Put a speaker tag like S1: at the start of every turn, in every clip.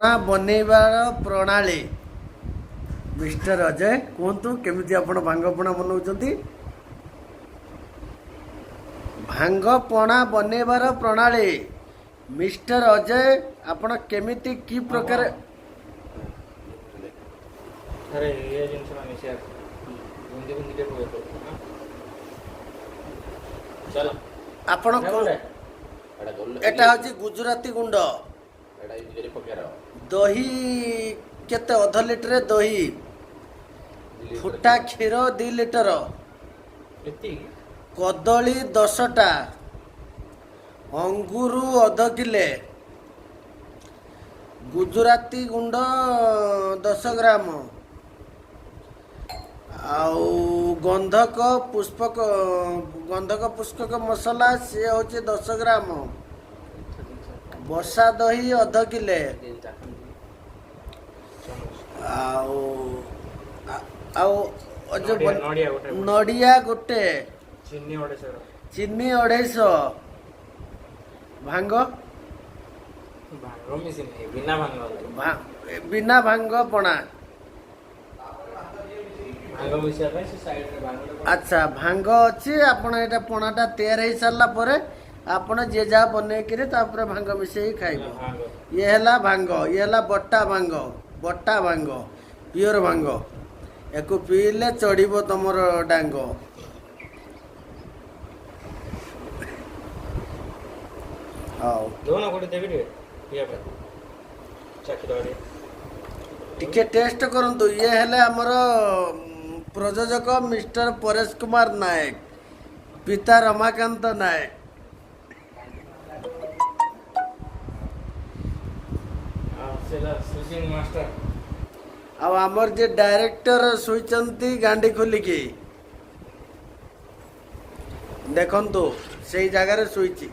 S1: ବନେଇବାର ପ୍ରଣାଳୀ। ମିଷ୍ଟର ଅଜୟ, କୁହନ୍ତୁ, କେମିତି ଆପଣ ଭାଙ୍ଗ ପଣା ବନାଉଛନ୍ତି? ଭାଙ୍ଗ ପଣା ବନେଇବାର ପ୍ରଣାଳୀ, ମିଷ୍ଟର ଅଜୟ, ଆପଣ କେମିତି କି ପ୍ରକାର?
S2: ଆରେ, ଇଏ ଜିନିଷଟା ମିଶିବା, ବୁନ୍ଦି ବୁନ୍ଦି ଟିକେ ପକେଇ। ଚାଲ।
S1: ଆପଣ ଏଟା ହେଉଛି ଗୁଜୁରାତି ଗୁଣ୍ଡ। ଦହି କେତେ? ଅଧ ଲିଟର ଦହି, ଫୁଟା କ୍ଷୀର 2 ଲିଟର।
S2: ଏତିକି।
S1: କଦଳୀ 10ଟା, ଅଙ୍ଗୁରୁ ଅଧ କିଲେ, ଗୁଜୁରାତି ଗୁଣ୍ଡ 10 ଗ୍ରାମ, ଆଉ ଗନ୍ଧକ ପୁଷ୍ପକ, ଗନ୍ଧକ ପୁଷ୍ପକ ମସଲା, ସିଏ ହେଉଛି 10 ଗ୍ରାମ, ବସା ଦହି ଅଧ କିଲେ, ଆଉ ଆଉ ଯୋଉ
S2: ନଡ଼ିଆ ଗୋଟେ।
S1: ନଡ଼ିଆ ଗୋଟେ।
S2: ଚିନି 250।
S1: ଚିନି 250, ଭାଙ୍ଗ।
S2: ଭାଙ୍ଗ ମିଶିନି, ବିନା ଭାଙ୍ଗ।
S1: ବିନା ଭାଙ୍ଗ ପଣା।
S2: ଭାଙ୍ଗ ମିଶିବା ପାଇଁ ସେ ସାଇଡରେ ଭାଙ୍ଗଟା।
S1: ଆଚ୍ଛା, ଭାଙ୍ଗ ଅଛି। ଆପଣ ଏଇଟା ପଣାଟା ତିଆରି ହେଇ ସାରିଲା ପରେ ଆପଣ ଯିଏ ଯାହା ବନେଇକିରି ତାପରେ ଭାଙ୍ଗ ମିଶେଇକି ଖାଇବ।
S2: ଭାଙ୍ଗ।
S1: ଇଏ ହେଲା ଭାଙ୍ଗ, ଇଏ ହେଲା ବଟା ଭାଙ୍ଗ, ବଟା ଭାଙ୍ଗ, ପିଓର ଭାଙ୍ଗ। ୟାକୁ ପିଇଲେ ଚଢ଼ିବ ତମର ଡାଙ୍ଗ। ହଉ।
S2: ଦଉନ ଗୋଟେ, ଦେବି ଟିକେ ପିଇବା ପାଇଁ, ଚାଖି ଦେବା ଟିକେ।
S1: ଟିକେ ଟେଷ୍ଟ କରନ୍ତୁ। ଇଏ ହେଲେ ଆମର ପ୍ରଯୋଜକ ମିଷ୍ଟର ପରେଶ କୁମାର ନାୟକ, ପିତା ରମାକାନ୍ତ ନାୟକ।
S2: ଆଉ ସେଟା ସୁଶୀଲ ମାଷ୍ଟର।
S1: ଆଉ ଆମର ଯେ ଡାଇରେକ୍ଟର ଶୋଇଛନ୍ତି ଗାଣ୍ଡି ଖୋଲିକି, ଦେଖନ୍ତୁ, ସେଇ ଜାଗାରେ ଶୋଇଛି,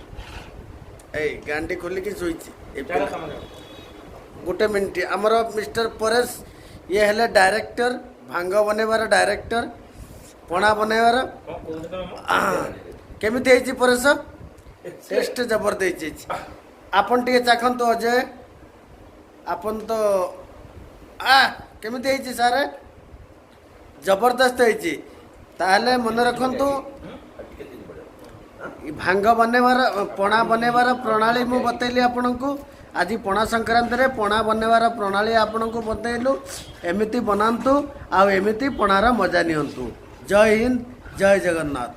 S1: ଏଇ ଗାଣ୍ଡି ଖୋଲିକି ଶୋଇଛି ଏ
S2: ଚାଲ।
S1: ପିଲା।
S2: ତମେ ଯାଅ।
S1: ଗୋଟେ ମିନିଟ୍। ଆମର ମିଷ୍ଟର ପରେଶ, ଇଏ ହେଲେ ଡାଇରେକ୍ଟର, ଭାଙ୍ଗ ବନେଇବାର ଡାଇରେକ୍ଟର, ପଣା ବନେଇବାର।
S2: କଣ କହୁଛ ତମେ?
S1: କେମିତି ହେଇଛି ପରେଶ? ଟେଷ୍ଟ ଜବରଦସ୍ତ ହେଇଛି। ଆପଣ ଟିକେ ଚାଖନ୍ତୁ। ଅଜୟ, ଆପଣ ତ କେମିତି ହେଇଛି ସାର୍? ଜବରଦସ୍ତ ହେଇଛି। ତାହେଲେ ମନେ ରଖନ୍ତୁ, ଏ ଭାଙ୍ଗ ବନେଇବାର, ପଣା ବନେଇବାର ପ୍ରଣାଳୀ ମୁଁ ବତେଇଲି ଆପଣଙ୍କୁ। ଆଜି ପଣା ସଂକ୍ରାନ୍ତିରେ ପଣା ବନେଇବାର ପ୍ରଣାଳୀ ଆପଣଙ୍କୁ ବତେଇଲୁ। ଏମିତି ବନାନ୍ତୁ ଆଉ ଏମିତି ପଣାର ମଜା ନିଅନ୍ତୁ। ଜୟ ହିନ୍ଦ, ଜୟ ଜଗନ୍ନାଥ।